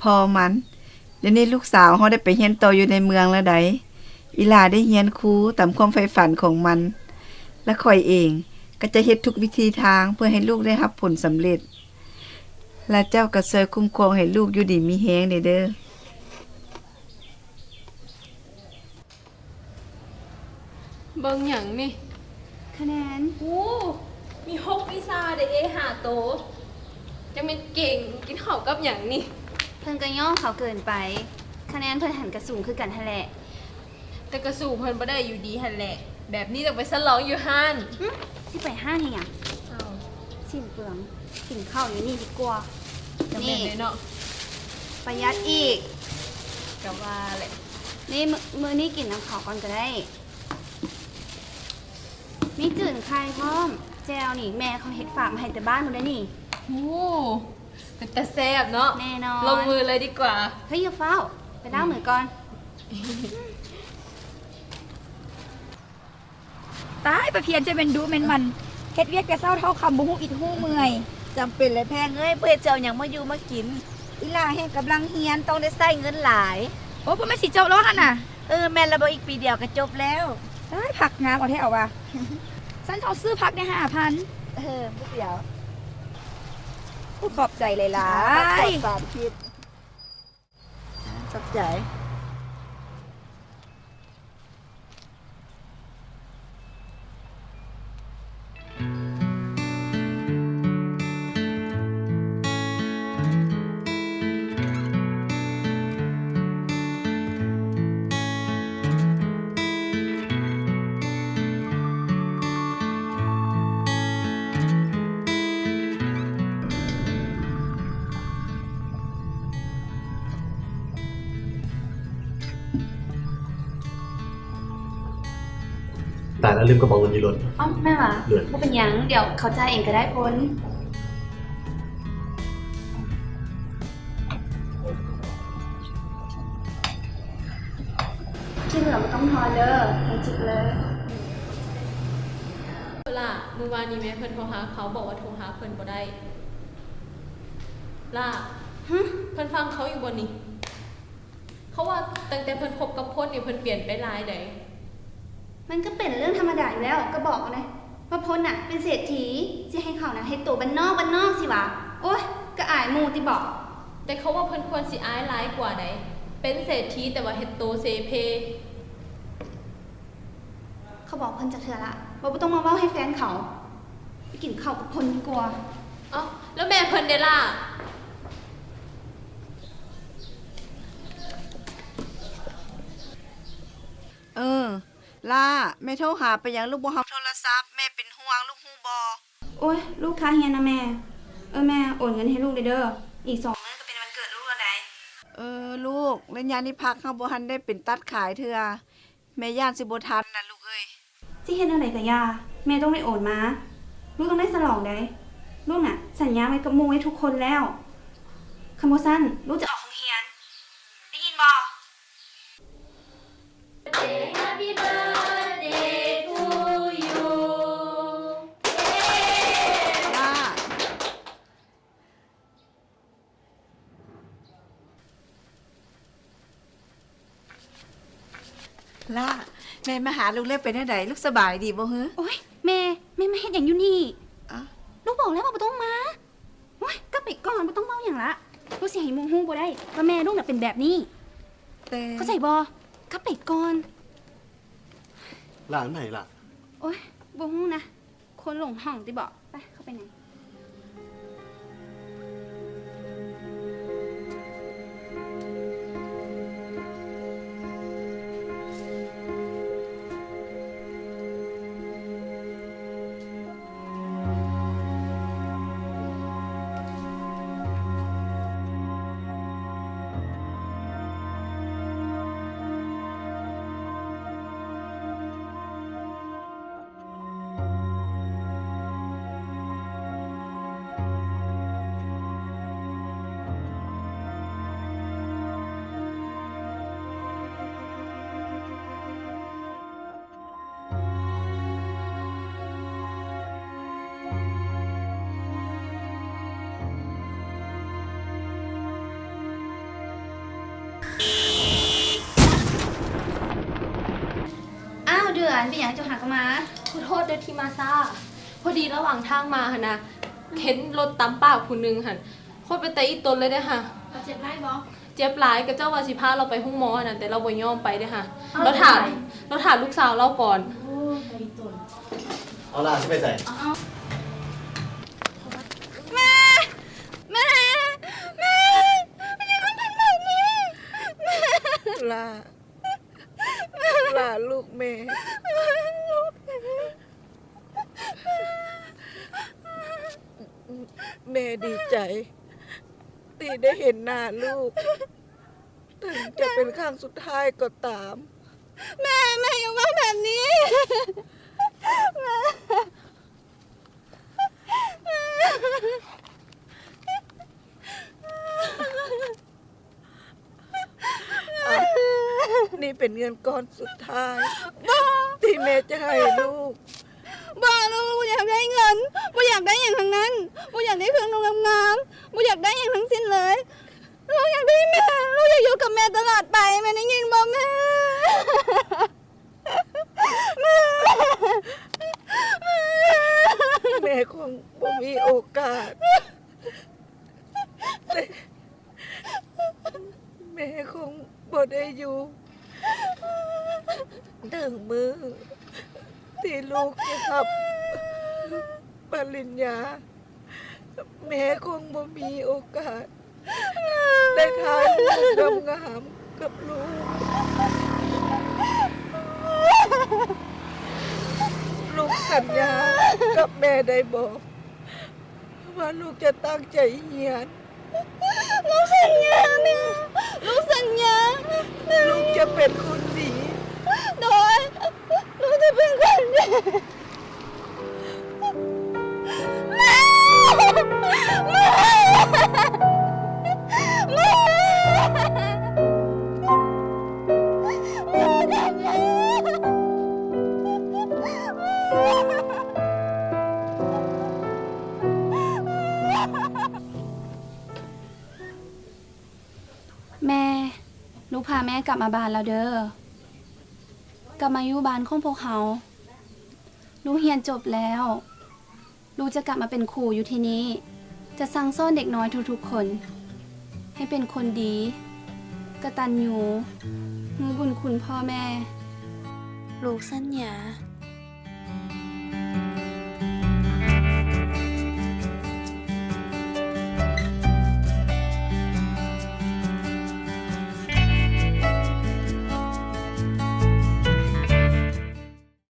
ພໍ່ມັນ. ດຽວນີ້ລູກສາວເຮົາໄດ້ໄປຮຽນຕໍ່ຢູ່ໃນເມືອງແລ້ວໃດ໋. ອີ່ຫຼ້າໄດ້ຮຽນຄູຕາມຄວາມໃຝ່ຝັນຂອງມັນ ແລະ ຂ້ອຍເອງກໍຈະເຮັດທຸກວິທີທາງເພື່ອໃຫ້ລູກໄດ້ຮັບຜົນສຳເລັດ ແລະ ເຈົ້າກໍຊ່ວຍຄຸ້ມຄອງໃຫ້ລູກຢູ່ດີມີແຮງແດ່ເດີ້. ເບິ່ງຫຍັງນີ້? ຄະແນນ. ໂອ້ ມີຫົກວິຊາເດ້ ເອ ຫ້າໂຕ. ຈັ່ງແມ່ນເກັ່ງ. ກິນເຂົ້າກັບຫຍັງນີ້? ເພິ່ນກໍຍ້ອງເຂົາເກີນໄປ. ຄະແນນເພິ່ນຫັ້ນກໍສູງຄືກັນຫັ້ນແຫຼະ. ແຕ່ກໍສູ້ເພິ່ນບໍ່ໄດ້ຢູ່ດີຫັ້ນແຫຼະ. ແບບນີ້ຕ້ອງໄປສະຫຼອງຢູ່ຮ້ານ. ຫຶ? ຊິໄປຮ້ານເຮັດຫຍັງ? ອ້າວ ສິ້ນເປືອງ. ກິນເຂົ້າຢູ່ນີ້ດີກວ່າ. ກໍແມ່ນເດ້ເນາະ. ປະຢັດອີກ. ກໍວ່າແຫຼະ. ນີ້ ມື້ ມື້ນີ້ກິນນຳເຂົາກ່ອນກໍໄດ້. ມີຈືນໄຂ່ພ້ອມ. ແຈ່ວນີ້ແມ່ເຂົາເຮັດຝາກມາໃຫ້ແຕ່ບ້ານພຸ້ນເດ້ນີ້. ໂອ້ ເປັນຕາແຊບເນາະ. ແນ່ນອນ. ລົງມືເລີຍດີກວ່າ. ເຮີ້ຍ ຢ່າຟ້າວ. ໄປລ້າງມືກ່ອນ. ຕາຍ ປາພຽນ ເຈົ້າແມ່ນດຸແມ່ນໝັ່ນ ເຮັດວຽກແຕ່ເຊົ້າເທົ່າຄ່ຳ ບໍ່ຮູ້ອິດຮູ້ເມື່ອຍ. ຈຳເປັນແຫຼະແພງເອີຍ ບໍ່ເຮັດຊິເອົາຫຍັງມາຢູ່ມາກິນ. ອີ່ຫຼ້າແຮ່ງກຳລັງຮຽນ ຕ້ອງໄດ້ໃຊ້ເງິນຫຼາຍ. ໂອ້ ບໍ່ແມ່ນຊິຈົບແລ້ວຫັ້ນນະ? ເອີ ແມ່ນລະບໍ ອີກປີດຽວກໍຈົບແລ້ວ. ຕາຍ ຜັກງາມເອົາແທ້ເອົາວ່າ. ຊັ້ນເຮົາຊື້ຜັກແດ່ຫ້າພັນ. ເອີ ບໍ່ດຽວ. ໂອ້ ຂອບໃຈຫຼາຍໆ. ຜັກປອດສານພິດ. ຂອບໃຈ. ຕາຍແລ້ວ ລືມກະເປົາເງິນຢູ່ລົດ. ເອົ້າ ແມ່ນຫວາ? ເລີດ. ບໍ່ເປັນຫຍັງ ດຽວເຂົາຈ່າຍເອງກໍໄດ້ພຸ້ນ. ທີ່ເຫຼືອບໍ່ຕ້ອງທອນເດີ້ ໃຫ້ຈິກເລີຍ. ຫຼ້າ ມື້ວານນີ້ແມ່ເພິ່ນໂທຫາເຂົາ ບອກວ່າໂທຫາເພິ່ນບໍ່ໄດ້. ຫຼ້າ. ຫຶ? ເພິ່ນຟັງເຂົາຢູ່ບໍ່ນີ້? ເຂົາວ່າຕັ້ງແຕ່ເພິ່ນຄົບກັບພົນນີ້ ເພິ່ນປ່ຽນໄປຫຼາຍໃດ໋. ມັນກໍເປັນເລື່ອງທຳມະດາຢູ່ແລ້ວ ກໍບອກເອົາແດ່ວ່າພົນນະເປັນເສດຖີ ຊິໃຫ້ເຂົານະເຮັດໂຕບ້ານນອກບ້ານນອກຊິຫວາ. ໂອ້ຍ ກໍອາຍໝູ່ຕິເບາະ. ແຕ່ເຂົາວ່າເພິ່ນຄວນຊິອາຍຫຼາຍກວ່າໃດ໋ ເປັນເສດຖີແຕ່ວ່າເຮັດໂຕເຊເພ. ເຂົາບອກເພິ່ນຈັກເທື່ອລະ ວ່າບໍ່ຕ້ອງມາເວົ້າໃຫ້ແຟນເຂົາ. ໄປກິນເຂົ້າກັບເພິ່ນດີກວ່າ. ເອົ້າ ແລ້ວແມ່ເພິ່ນເດລະ? ເອີ ຫຼ້າ ແມ່ໂທຫາໄປຫຍັງລູກບໍ່ຮັບໂທລະສັບ? ແມ່ເປັນຫ່ວງລູກຮູ້ບໍ່? ໂອ້ຍ ລູກຄາຮຽນນະແມ່. ເອີ ແມ່ໂອນເງິນໃຫ້ລູກເດີ. ອີກສອງມື້ກໍເປັນວັນເກີດລູກແລ້ວໃດ໋. ເອີ ລູກ ໄລຍະນີ້ຜັກເຮົາບໍ່ທັນໄດ້ເປັນຕັດຂາຍເທື່ອ. ແມ່ຢ້ານຊິບໍ່ທັນນະລູກເອີຍ. ຊິເຮັດແນວໃດກະຢ່າ ແມ່ຕ້ອງໄດ້ໂອນມາ. ລູກຕ້ອງໄດ້ສະຫຼອງໃດ໋. ລູກນະສັນຍາໄວ້ກັບໝູ່ໄວ້ທຸກຄົນແລ້ວ. ຄັນບໍ່ຊັ້ນ ລູກຈະອອກໂຮງຮຽນ. ໄດ້ຍິນບໍ່? ຫຼ້າ ແມ່ມາຫາລູກແລ້ວ ເປັນແນວໃດ? ລູກສະບາຍດີບໍ່? ໂອ້ຍ ແມ່ ແມ່ມາເຮັດຫຍັງຢູ່ນີ້? ອ້າວ ລູກບອກແລ້ວວ່າບໍ່ຕ້ອງມາ. ໂອ້ຍ ກັບໄປກ່ອນ ບໍ່ຕ້ອງເວົ້າຫຍັງລະ. ລູກຊິໃຫ້ໝູ່ຮູ້ບໍ່ໄດ້ວ່າແມ່ລູກນະເປັນແບບນີ້. ແຕ່ ເຂົ້າໃຈບໍ່? ກັບໄປກ່ອນ. ຫຼ້າ ໄປໃສລະ? ໂອ້ຍ ບໍ່ຮູ້ນະ. ຄົນຫຼົງຫ້ອງຕິເບາະ? ໄປ ເຂົ້າໄປໃນ. ເ ອັນເປັນຫຍັງເຈົ້າຫາກໍມາ? ຂໍໂທດເດີທີ່ມາຊ້າ. ພໍດີລະຫວ່າງທາງມາຫັ້ນນະ ເຫັນລົດຕຳປາກຜູ້ໜຶ່ງຫັ້ນ ໂຄດເປັນຕາອີ່ຕົນເລີຍເດ້ຫະ. ເຂົາເຈັບຫຼາຍບໍ່? ເຈັບຫຼາຍ, ກະເຈົ້າວ່າຊິພາລາວໄປໂຮງໝໍຫັ້ນນະ ແຕ່ລາວບໍ່ຍອມໄປເດ້ຫະ. ເອົ້າ ລາວຖາມ ລາວຖາມລູກສາວລາວກ່ອນ. ໂອ້ ຕາອີ່ຕົນ. ເອົາຫຼານຊິໄປໃສ? ເອົາ ເອົາ ແມ່ ແມ່ ແມ່ ເປັນຫຍັງມັນເປັນແບບນີ້? ແມ່ ຫຼ້າ ຫຼ້າລູກແມ່ ແມ່ດີໃຈທີ່ໄດ້ເຫັນໜ້າລູກ ເຖິງຈະເປັນຄັ້ງສຸດທ້າຍກໍຕາມ. ແມ່ ແມ່ຢ່າເວົ້າແບບນີ້ ແມ່. ອ່ະ ນີ້ເປັນເງິນກ້ອນສຸດທ້າຍ ບໍ່ ທີ່ແມ່ຈະໃຫ້ລູກ. ບໍ່ ລູກບໍ່ຢາກໄດ້ເງິນ ບໍ່ຢາກໄດ້ຫຍັງທັງນັ້ນ ບໍ່ຢາກໄດ້ເຄື່ອງນຸ່ງງາມໆ ບໍ່ຢາກໄດ້ຫຍັງທັງສິ້ນເລີຍ. ລູກຢາກໄດ້ແມ່ ລູກຢາກຢູ່ກັບແມ່ຕະຫຼອດໄປ ແມ່ໄດ້ຍິນບໍ່ແມ່? ແມ່ຄົງບໍ່ມີໂອກາດ ແມ່ຄົງບໍ່ໄດ້ຢູ່ເຖິງມື້ທີ່ລູກຈະຮັບປະລິນຍາ. ແມ່ຄົງບໍ່ມີໂອກາດໄດ້ຖ່າຍຮູບງາມໆກັບລູກ. ລູກສັນຍາກັບແມ່ໄດ້ບໍ່ ວ່າລູກຈະຕັ້ງໃຈຮຽນ? ລູກສັນຍາແມ່ ລູກສັນຍາ ລູກຈະເປັນຄົນດີ. ໂດຍ ລູກຈະເປັນຄົນດີ. ແມ່ ລູກພາແມ່ກັບມາບ້ານແລ້ວເດີ ກັບມາຢູ່ບ້ານຂອງພວກເຮົາ. ລູກຮຽນຈົບແລ້ວ ລູກຈະກັບມາເປັນຄູຢູ່ທີ່ນີ້ ຈະສັ່ງສອນເດັກນ້ອຍທຸກໆຄົນ ໃຫ້ເປັນຄົນດີ ກະຕັນຍູ ຮູ້ບຸນຄຸນພໍ່ແມ່. ລູກສັນຍາ